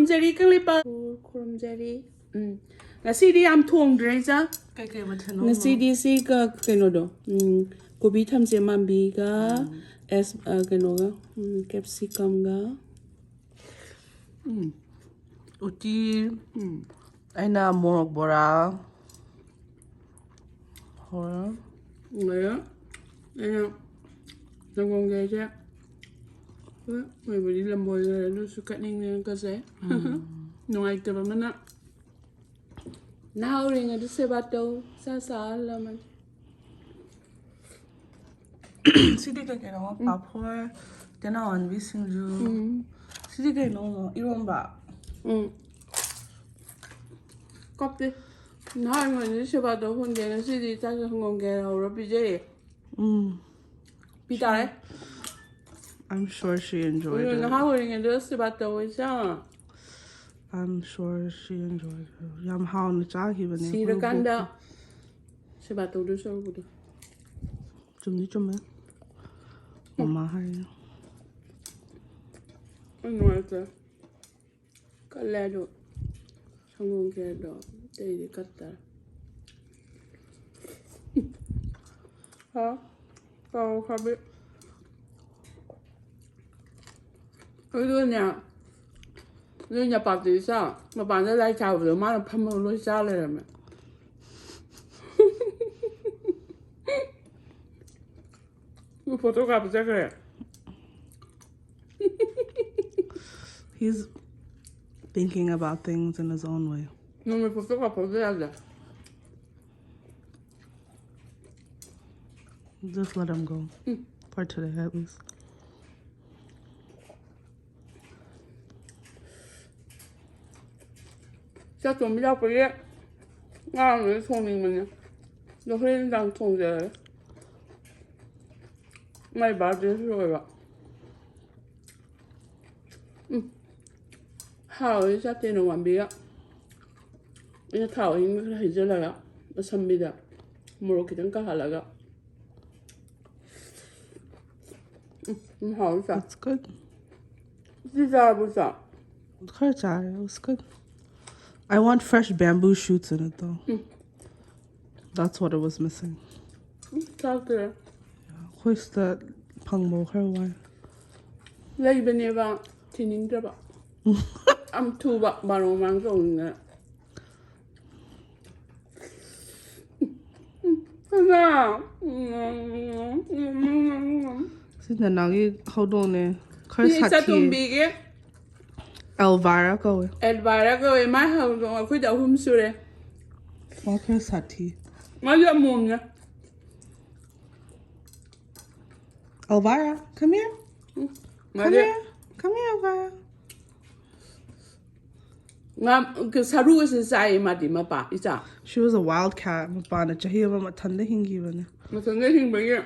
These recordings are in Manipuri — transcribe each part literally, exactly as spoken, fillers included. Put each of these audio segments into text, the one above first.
ꯈꯨꯔꯨꯝꯖꯔꯤ ꯀꯪꯂꯩꯄꯥꯛ꯫ ꯈꯨꯔꯨꯝꯖꯔꯤ꯫ ꯎꯝ꯫ ꯉꯁꯤꯗꯤ ꯌꯥꯝ ꯊꯣꯡꯗ꯭ꯔꯦ, ꯏꯆꯥ꯫ ꯀꯩꯀꯩ ꯃꯊꯦꯜꯅꯣ? ꯉꯁꯤꯗꯤ ꯁꯤꯒ ꯀꯩꯅꯣꯗꯣ, ꯎꯝ, ꯀꯣꯕꯤ ꯊꯝꯆꯦꯠ ꯃꯥꯟꯕꯤꯒ, ꯎꯝ꯫ ꯑꯦꯁ-, ꯑ, ꯀꯩꯅꯣꯒ, ꯎꯝ, ꯀꯦꯞꯁꯤꯀꯝꯒ꯫ ꯎꯝ꯫ ꯎꯇꯤ꯫ ꯎꯝ꯫ ꯑꯩꯅ ꯃꯣꯔꯣꯛ ꯕꯣꯔꯥ꯫ ꯍꯣꯏ꯫ ꯂꯣꯏꯔꯦ꯫ ꯑꯩꯅ ꯁꯪꯒꯣꯝ ꯈꯦꯔꯁꯦ, ꯍꯣꯏ, ꯑꯣꯏꯕꯨꯗꯤ ꯂꯝꯕꯣꯏ ꯑꯣꯏꯔꯦ, ꯑꯗꯨꯁꯨ ꯀꯠꯅꯤꯡꯉꯦꯅ ꯀꯠꯆꯩ꯫ ꯎꯝ꯫ ꯅꯨꯡꯉꯥꯏꯇꯕ ꯑꯃꯅ, ꯅꯍꯥ ꯑꯣꯏꯔꯤꯉꯩꯗ ꯁꯦꯕꯥ ꯇꯧ, ꯁꯥ ꯁꯥ ꯑꯍꯜ ꯂꯃꯟ꯫ ꯁꯤꯗꯤ ꯀꯩ ꯀꯩꯅꯣ? ꯎꯝ꯫ ꯄꯥꯐꯣꯔ, ꯇꯦꯅꯥꯋꯥꯟꯕꯤ ꯁꯤꯡꯖꯨ꯫ ꯎꯝ꯫ ꯁꯤꯗꯤ ꯀꯩꯅꯣ? ꯏꯔꯣꯝꯕ꯫ ꯎꯝ꯫ ꯀꯞꯇꯦ꯫ ꯅꯍꯥ ꯑꯣꯏꯔꯤꯉꯩꯗ ꯁꯦꯕꯥ ꯇꯧ ꯐꯪꯗꯦ, ꯉꯁꯤꯗꯤ ꯆꯥꯛ ꯁꯪꯒꯣꯝ ꯈꯦꯔ ꯍꯧꯔ ꯄꯤꯖꯩꯌꯦ꯫ ꯎꯝ꯫ ꯄꯤ ꯇꯥꯔꯦ꯫ I'm sure she enjoyed ꯑꯗꯨ it. ꯅꯍꯥ ꯑꯣꯏꯔꯤꯉꯩꯗ ꯁꯦꯕꯥ ꯇꯧꯋꯦ, ꯏꯆꯥ꯫ I'm sure she enjoyed it. ꯌꯥꯝ ꯍꯥꯎꯅ ꯆꯥꯈꯤꯕꯅꯦ ꯑꯩꯈꯣꯏ ꯁꯤꯔꯀꯥꯟꯗ ꯕꯣꯛꯇꯣ꯫ ꯁꯦꯕꯥ ꯇꯧꯗꯣꯏ ꯁꯔꯨꯛꯄꯨꯗꯤ꯫ ꯆꯨꯝꯗꯤ ꯆꯨꯝꯃꯦ꯫ ꯃꯃꯥ ꯍꯥꯏꯔꯦ꯫ ꯑꯩ ꯅꯨꯡꯉꯥꯏꯇꯦ꯫ ꯀꯜꯂꯦ ꯑꯗꯣ꯫ ꯁꯪꯒꯣꯝ ꯈꯦꯔꯗꯣ ꯑꯇꯩꯗꯤ ꯀꯠꯇꯔꯦ꯫ ꯍꯥ? ꯀꯥꯎꯈ꯭ꯔꯕꯤ꯫ ꯑꯗꯨꯒꯅꯦ, ꯅꯣꯏ ꯅꯄꯥꯛꯇꯤ ꯏꯆꯥ, ꯃꯄꯥꯟꯗ ꯂꯥꯏ ꯁꯥꯕꯗꯣ ꯃꯥꯅ ꯐꯝꯃꯒ ꯂꯣꯏ ꯆꯥ ꯂꯩꯔꯝꯃꯦ꯫ ꯐꯣꯇꯣ ꯀꯥꯞꯄ ꯆꯠꯈ꯭ꯔꯦ꯫ He's thinking about things in his own way. ꯅꯪꯅ ꯐꯣꯇꯣ ꯀꯥꯞꯄꯁꯨ ꯌꯥꯗꯦ꯫ Just let him go. Mm. For today, at least. ꯆꯥꯛ ꯊꯣꯡꯕ ꯂꯥꯛꯄꯒꯤ ꯉꯥ ꯑꯃ ꯊꯣꯡꯅꯤꯡꯕꯅꯦ꯫ ꯑꯗꯣ ꯍꯣꯔꯦꯟ ꯅꯨꯡꯗꯥꯡ ꯊꯣꯡꯖꯔꯒꯦ꯫ ꯃꯥꯏ birthdayꯁꯨ ꯑꯣꯏꯕ꯫ ꯎꯝ꯫ ꯍꯥꯎꯋꯦ ꯆꯥꯛꯇꯦꯅ ꯋꯥꯝꯕꯤꯒ꯫ ꯑꯩꯅ ꯊꯥꯎ ꯑꯍꯤꯡꯕ ꯈꯔ ꯍꯩꯖꯤꯜꯂꯒ, ꯑꯁꯝꯕꯤꯗ ꯃꯣꯔꯣꯛ ꯈꯤꯇꯪ ꯀꯥꯍꯜꯂꯒ꯫ ꯎꯝ, ꯎꯝ, ꯍꯥꯎꯋꯤ ꯆꯥ꯫ That's good. ꯁꯤ ꯆꯥꯔꯕꯣ ꯆꯥ? ꯈꯔ ꯆꯥꯔꯦ, it was good. I want fresh bamboo shoots in it though. That's what it was missing. ꯆꯥꯛꯇ꯭ꯔꯦ꯫ ꯑꯩꯈꯣꯏ ꯁꯤꯗ ꯐꯪꯕ ꯈꯔ ꯋꯥꯏ꯫ ꯂꯩꯕꯅꯦꯕ, ꯊꯤꯅꯤꯡꯗ꯭ꯔꯕ꯫ ꯌꯥꯝ ꯊꯨꯕ ꯕꯥꯔꯣ ꯃꯃꯥꯡ ꯇꯧꯅꯤꯡꯗꯅ꯫ ꯁꯤ ꯅꯅꯥꯒꯤ ꯍꯧꯗꯣꯡꯅꯦ꯫ ꯈꯔ ꯁꯤ ꯁꯥꯊꯤ꯫ ꯆꯥꯇꯣꯝꯕꯤꯒꯤ ꯑꯦꯜꯚꯥꯔꯥ ꯀꯧꯋꯦ꯫ ꯑꯦꯜꯚꯥꯔꯥ ꯀꯧꯋꯦ꯫ ꯃꯥ ꯍꯧꯗꯣꯡ ꯑꯩꯈꯣꯏꯗ ꯑꯍꯨꯝ ꯁꯨꯔꯦ꯫ ꯃꯥ ꯈꯔ ꯁꯥꯊꯤ꯫ ꯃꯥꯁꯨ ꯑꯃꯣꯝꯅꯦ꯫ Elvira, come here. Come ꯃꯥꯗꯤ here. Come here, Elvira. ꯉꯥ ꯁꯔꯨꯒꯁꯦ ꯆꯥꯏꯌꯦ ꯃꯥꯗꯤ, ꯃꯄꯥ ꯏꯆꯥ꯫ She was a wildcat. ꯃꯄꯥꯅ ꯆꯍꯤ ꯑꯃ ꯃꯊꯟꯗ ꯍꯤꯡꯈꯤꯕꯅꯦ꯫ ꯃꯊꯟꯗ ꯍꯤꯡꯕꯒꯤ꯫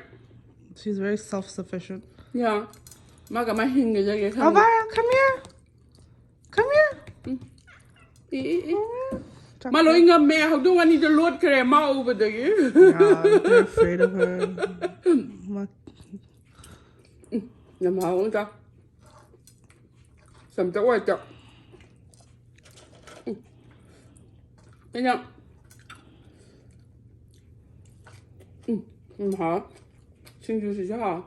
She's very self-sufficient. ꯌꯥ꯫ ꯃꯥ ꯀꯃꯥꯏꯅ ꯍꯤꯡꯒꯗꯒꯦ ꯈꯪꯗꯦ꯫ Elvira, come here. Come here. E, E, E. ꯆꯥꯛ ꯃꯥ ꯂꯣꯏ ꯉꯝꯃꯦ꯫ ꯍꯧꯗꯣꯡ ꯑꯅꯤꯗꯣ ꯂꯣꯠꯈ꯭ꯔꯦ ꯃꯥ ꯎꯕꯗꯒꯤ꯫ Yeah, they're afraid of her. ꯃꯥ ꯌꯥꯝ ꯍꯥꯎꯅ ꯆꯥ꯫ ꯆꯝꯇꯛ ꯑꯣꯏꯇ꯫ ꯎꯝ꯫ ꯑꯩꯅ ꯎꯝ, ꯎꯝ, ꯍꯥꯎ꯫ ꯁꯤꯡꯖꯨꯁꯤꯁꯨ ꯍꯥꯎ꯫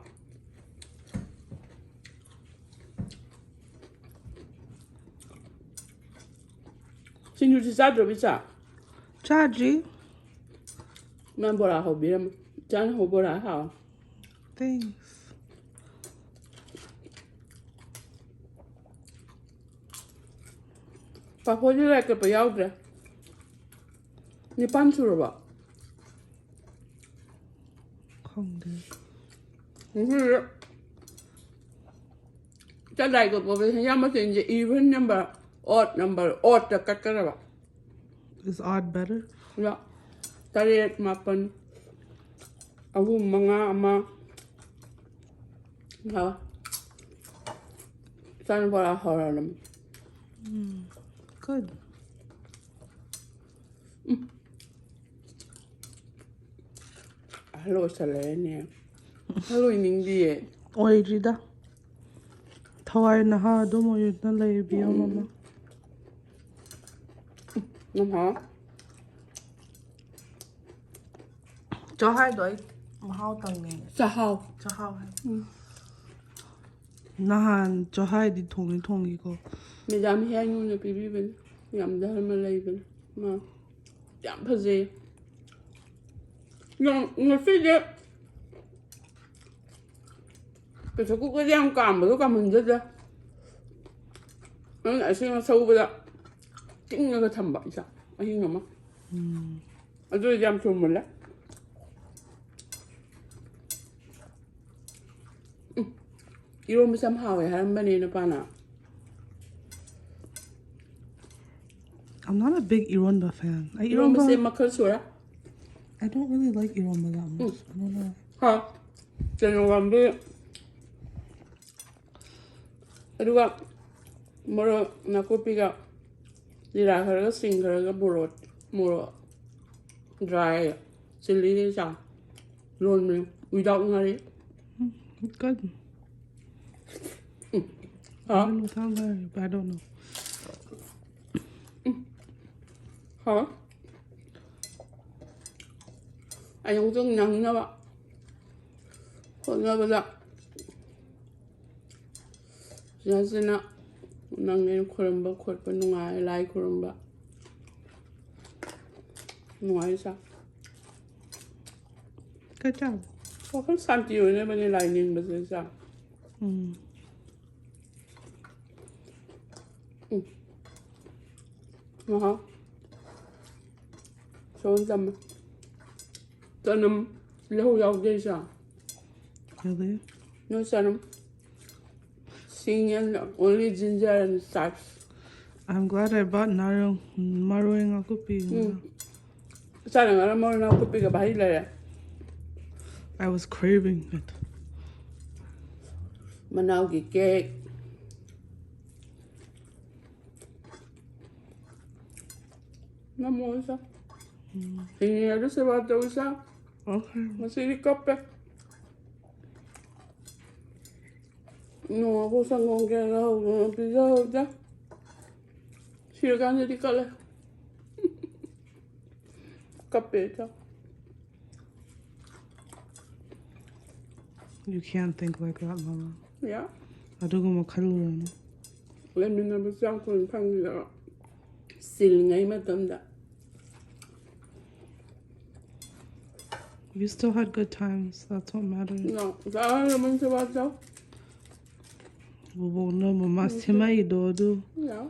ꯁꯤꯡꯖꯨꯁꯤ ꯆꯥꯗ꯭ꯔꯣ ꯕꯤꯆꯥ? ꯆꯥꯗ꯭ꯔꯤ꯫ ꯃꯥ ꯕꯣꯔꯥ ꯍꯧꯕꯤꯔꯝꯃꯦ꯫ ꯏꯆꯥꯅ ꯍꯧꯕ ꯕꯣꯔꯥ ꯍꯥꯎ꯫ Thanks. ꯄꯥꯐꯣꯔꯗꯤ ꯂꯥꯏ ꯀꯠꯄ ꯌꯥꯎꯗ꯭ꯔꯦ꯫ ꯅꯤꯄꯥꯟ ꯁꯨꯔꯕꯣ? ꯈꯪꯗꯦ꯫ ꯉꯁꯤꯗꯤ ꯆꯠꯂꯥꯏ ꯀꯠꯄꯗ ꯍꯦꯟꯖꯥꯡ ꯃꯊꯦꯜꯁꯦ even number, odd number, oddꯇ ꯀꯠꯀꯗꯕ꯫ Is odd better? ꯑꯗꯣ ꯇꯔꯦꯠ, ꯃꯥꯄꯟ, ꯑꯍꯨꯝ, ꯃꯉꯥ, ꯑꯃ, ꯍꯥꯎ꯫ ꯏꯆꯥꯅ ꯕꯣꯔꯥ ꯍꯧꯔꯝꯃꯤ꯫ Good. ꯑꯍꯜ ꯑꯣꯏꯁꯜꯂꯛꯑꯦꯅꯦ꯫ ꯑꯍꯜ ꯑꯣꯏꯅꯤꯡꯗꯤꯌꯦ꯫ ꯑꯣꯏꯗ꯭ꯔꯤꯗ꯫ ꯊꯋꯥꯏ ꯅꯍꯥ ꯑꯗꯨꯝ ꯑꯣꯏꯅ ꯂꯩꯕꯤꯌꯣ, ꯃꯃꯥ꯫ ꯅꯍꯥ꯫ ꯆꯍꯥꯏꯗꯣ ꯑꯩ ꯃꯍꯥꯎ ꯇꯪꯅꯤꯡꯉꯦ꯫ ꯆꯥꯛꯍꯥꯎ꯫ ꯆꯥꯛꯍꯥꯎ ꯍꯥꯏ꯫ ꯎꯝ꯫ ꯅꯍꯥꯟ ꯆꯍꯥꯏꯗꯤ ꯊꯣꯡꯉꯤ ꯊꯣꯡꯉꯤꯀꯣ꯫ ꯃꯦꯗꯥꯝ ꯍꯤꯌꯥꯏꯅꯨꯅ ꯄꯤꯕꯤꯕꯅꯤ꯫ ꯌꯥꯝ ꯙꯔꯃ ꯂꯩꯕꯅꯤ꯫ ꯃꯥ ꯌꯥꯝ ꯐꯖꯩ꯫ ꯌꯥꯝ, ꯉꯁꯤꯁꯦ ꯄ꯭ꯔꯦꯁꯔ ꯀꯨꯀꯔꯗ ꯌꯥꯝ ꯀꯥꯝꯕꯗꯣ ꯀꯥꯝꯍꯟꯖꯗ꯭ꯔꯦ꯫ ꯅꯪꯅ ꯑꯁꯦꯡꯕ ꯁꯧꯕꯗ ꯇꯤꯡꯉꯒ ꯊꯝꯕ ꯏꯆꯥ ꯑꯍꯤꯡ ꯑꯃ꯫ ꯎꯝ꯫ ꯑꯗꯨ ꯑꯣꯏꯔꯗꯤ ꯌꯥꯝ ꯊꯨꯝꯕꯅꯦ꯫ ꯎꯝ꯫ ꯏꯔꯣꯝꯕꯁꯦ ꯌꯥꯝ ꯍꯥꯎꯋꯦ ꯍꯥꯏꯔꯝꯕꯅꯦ ꯅꯨꯄꯥꯅ꯫ I'm not a big ꯏꯔꯣꯟꯕ fan. ꯑꯩ ꯏꯔꯣꯝꯕꯁꯦ ꯏꯔꯣꯝꯕ ꯃꯈꯜ ꯁꯨꯔꯦ꯫ I don't really like eromba that much. Um. I don't know. ꯍꯥ? ꯀꯩꯅꯣ ꯄꯥꯝꯕꯤ꯫ ꯑꯗꯨꯒ ꯃꯣꯔꯣꯛ ꯅꯥꯀꯨꯞꯄꯤꯒ ꯖꯤꯔꯥ ꯈꯔꯒ ꯁꯤꯡ ꯈꯔꯒ ꯃꯣꯔꯣꯛ, ꯃꯣꯔꯣꯛ dry chilli ꯆꯥ ꯂꯣꯟꯕꯅꯦ without ꯉꯥꯔꯤ꯫ Good. ꯎꯝ꯫ ꯍꯥ? I don't know, sounds like, I don't know. ꯍꯥ? ꯑꯩ ꯑꯃꯨꯛꯇꯪ ꯅꯪꯅꯕ ꯍꯣꯠꯅꯕꯗ ꯁꯤꯅ ꯅꯪꯅ ꯈꯨꯔꯨꯝꯕ ꯈꯣꯠꯄ ꯅꯨꯡꯉꯥꯏ, ꯂꯥꯏ ꯈꯨꯔꯨꯝꯕ ꯅꯨꯡꯉꯥꯏ ꯁꯥ꯫ Good job. ꯋꯥꯈꯜ ꯁꯥꯟꯇꯤ ꯑꯣꯏꯅꯕꯅꯦ ꯂꯥꯏ ꯅꯤꯡꯕꯁꯦ ꯁꯥ꯫ ꯎꯝ꯫ ꯎꯝ꯫ ꯃꯍꯥꯎ꯫ ꯁꯣꯝ ꯆꯝꯃꯦ꯫ ꯆꯅꯝ ꯇꯤꯜꯍꯧ ꯌꯥꯎꯗꯦ ꯁꯥ꯫ ꯌꯥꯎꯗꯦ꯫ No ꯆꯅꯝ꯫ Sing and only ginger and chives. I'm glad I bought ꯅꯥꯔꯣꯡ, ꯃꯔꯣꯏ ꯅꯥꯀꯨꯞꯄꯤ꯫ ꯎꯝ꯫ ꯏꯆꯥꯅ ꯉꯔꯥꯡ ꯃꯔꯣꯏ ꯅꯥꯀꯨꯞꯄꯤꯒ ꯚꯥꯔꯤ ꯂꯩꯔꯦ꯫ I was craving it. ꯃꯅꯥꯎꯒꯤ cake꯫ ꯅꯝꯃꯣ ꯏꯆꯥ꯫ ꯎꯝ꯫ ꯍꯤꯡꯉꯤꯉꯩꯗ ꯁꯦꯕꯥ ꯇꯧ ꯏꯆꯥ꯫ Okay. ꯉꯁꯤꯗꯤ ꯀꯞꯄꯦ꯫ ꯅꯣꯡꯉꯥꯜꯐꯥꯎ ꯁꯪꯒꯣꯝ ꯀꯌꯥ ꯂꯧꯍꯧꯗꯅ ꯄꯤꯖꯍꯧꯗꯦ꯫ ꯁꯤꯔꯀꯥꯟꯗꯗꯤ ꯀꯜꯂꯦ꯫ ꯀꯞꯄꯦ ꯆꯥꯎ꯫ You can't think like that, Mama. Yeah. ꯑꯗꯨꯒꯨꯝꯕ ꯈꯜꯂꯨꯔꯅꯨ. ꯂꯩꯃꯤꯟꯅꯕꯁꯨ ꯌꯥꯝ ꯀꯨꯏꯅ ꯐꯪꯈꯤꯗꯕ꯫ ꯁꯤꯜꯂꯤꯉꯩ ꯃꯇꯝꯗ꯫ You still had good times. That's what matters. No, ꯆꯥꯔꯝꯃꯅꯤ ꯁꯦꯕꯥ ꯆꯥꯎ꯫ ꯕꯣꯕꯣꯛꯅ ꯃꯃꯥ ꯁꯦꯝꯃꯛꯏꯗꯣ ꯑꯗꯨ Yeah.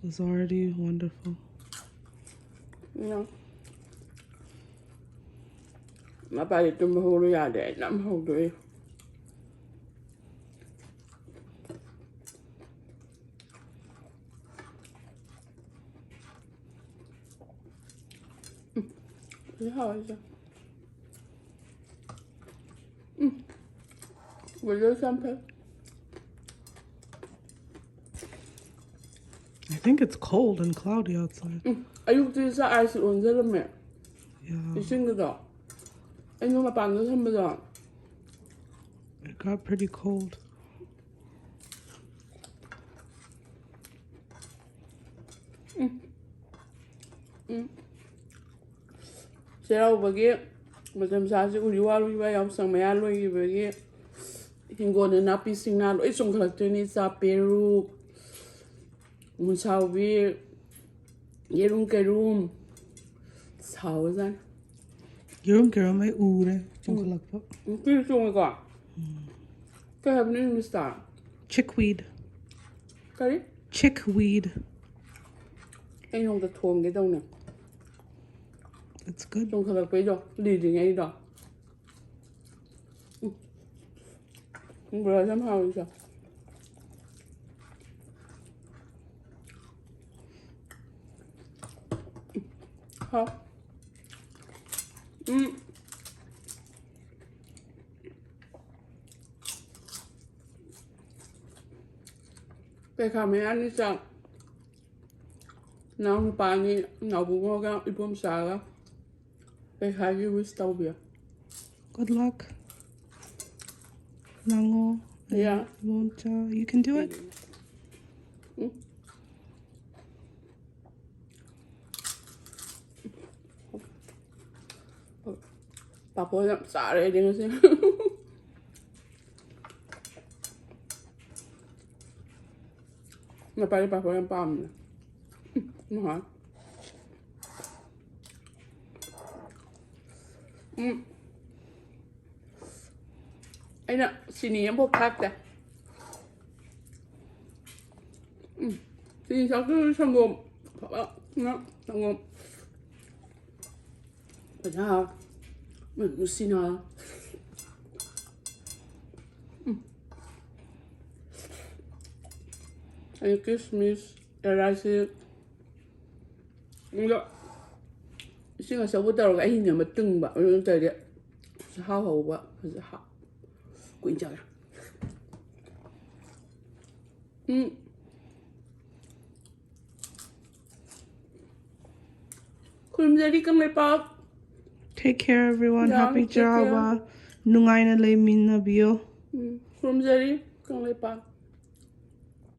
was already wonderful. No. ꯃꯄꯥꯗꯤ ꯇꯨꯝꯕ ꯍꯧꯔꯣ ꯌꯥꯗꯦ, ꯑꯩ ꯅꯝ ꯍꯧꯗꯣꯛꯏ꯫ ꯎꯝ, ꯁꯤ ꯍꯥꯎꯋꯦ ꯁꯦ꯫ ꯎꯝ, ꯋꯦꯗꯔꯁꯦ ꯌꯥꯝ ꯐꯩ꯫ I think it's cold and cloudy outside. ꯎꯝ, ꯑꯌꯨꯛꯇꯤ ꯁꯥ ꯑꯥꯏꯁ ꯑꯣꯟꯖꯜꯂꯝꯃꯦ Yeah. ꯏꯁꯤꯡꯒꯤꯗꯣ꯫ ꯑꯩꯅ ꯃꯄꯥꯟꯗ ꯊꯝꯕꯗꯣ꯫ It got pretty cold. ꯎꯝ꯫ ꯆꯩꯔꯥꯎꯕꯒꯤ ꯃꯇꯝ ꯁꯥꯁꯤ ꯎꯔꯤ ꯋꯥꯔꯨꯔꯤꯕ ꯌꯥꯎꯁꯪ ꯃꯌꯥ ꯂꯣꯏꯈꯤꯕꯒꯤ ꯍꯤꯡꯒꯣꯜꯗ ꯅꯥꯄꯤ ꯁꯤꯡꯅꯥ ꯂꯣꯏ ꯆꯣꯡꯈꯠꯂꯛꯇꯣꯏꯅꯤ꯫ ꯆꯥ ꯄꯦꯔꯨꯛ, ꯃꯨꯟꯁꯥꯎꯕꯤ, ꯌꯦꯔꯨꯝ ꯀꯩꯔꯨꯝ ꯁꯥꯎꯖꯥꯠꯅꯤ꯫ ꯌꯦꯔꯨꯝ ꯀꯩꯔꯨꯝ ꯑꯩ ꯎꯔꯦ ꯆꯣꯡꯈꯠꯂꯛꯄ꯫ ꯅꯨꯄꯤꯁꯨ ꯆꯣꯡꯉꯦꯀꯣ꯫ ꯀꯩ ꯍꯥꯏꯕꯅꯣ ꯏꯪꯂꯤꯁꯇ? Chickweed. ꯀꯔꯤ? Chickweed. ꯑꯩ ꯅꯣꯡꯃ ꯊꯣꯡꯒꯦ ꯇꯧꯅꯦ꯫ It's good. ꯆꯣꯡꯈꯠꯂꯛꯄꯩꯗꯣ, ꯂꯤꯗ꯭ꯔꯤꯉꯩꯗꯣ꯫ ꯎꯝ꯫ ꯕ꯭ꯔꯣꯏꯂꯔ ꯌꯥꯝ ꯍꯥꯎꯋꯤꯀꯣ꯫ ꯍꯥꯎ꯫ ꯎꯝ꯫ ꯄꯩꯈꯥ ꯃꯌꯥꯅꯤ ꯆꯥꯛ꯫ ꯏꯅꯥꯎ ꯅꯨꯄꯥꯅꯤ, ꯅꯥꯎꯕꯨꯡꯉꯣꯒ ꯏꯕꯣꯝꯆꯥꯒ ꯄꯩꯈꯥꯒꯤ wish ꯇꯧꯕꯤꯌꯨ꯫ Good luck. ꯅꯪꯉꯣ Yeah. Won't uh, you can do it? ꯄꯥꯐꯣꯔ ꯌꯥꯝ ꯆꯥꯔꯦ ꯑꯩꯗꯤ ꯉꯁꯤ꯫ ꯅꯄꯥꯗꯤ ꯄꯥꯐꯣꯔ ꯌꯥꯝ ꯄꯥꯝꯕꯅꯦ꯫ ꯅꯍꯥꯟ꯫ ꯎꯝ꯫ ꯑꯩꯅ ꯆꯤꯅꯤ ꯑꯃꯐꯥꯎ ꯊꯥꯛꯇꯦ꯫ ꯎꯝ꯫ ꯆꯤꯅꯤ ꯊꯥꯛꯇ꯭ꯔꯁꯨ ꯁꯪꯒꯣꯝ ꯑꯐꯕ ꯁꯪꯒꯣꯝ꯫ ꯐꯖꯅ ꯍꯥꯎ꯫ ꯎꯝ, ꯅꯨꯡꯁꯤꯅ ꯍꯥꯎ꯫ ꯎꯝ꯫ ꯑꯩ ꯀꯤꯁꯃꯤꯁ, ꯑꯦꯂꯥꯏꯆꯤ, ꯑꯗꯣ ꯏꯁꯤꯡ ꯑꯆꯧꯕ ꯇꯧꯔꯒ ꯑꯍꯤꯡ ꯑꯃ ꯇꯤꯡꯕ, ꯑꯗꯨ ꯅꯠꯇ꯭ꯔꯗꯤ ꯆꯥꯛꯍꯥꯎ ꯍꯧꯕ ꯐꯖ-, ꯍꯥ-, ꯀꯨꯏꯅ ꯆꯪꯉꯦ꯫ ꯎꯝ꯫ ꯈꯨꯔꯨꯝꯖꯔꯤ Kangleipak. Take care, everyone. Yeah, Happy take care. ꯆꯩꯔꯥꯎꯕ. ꯅꯨꯡꯉꯥꯏꯅ ꯂꯩꯃꯤꯟꯅꯕꯤꯌꯣ꯫ ꯎꯝ, ꯈꯨꯔꯨꯝꯖꯔꯤ ꯀꯪꯂꯩꯄꯥꯛ꯫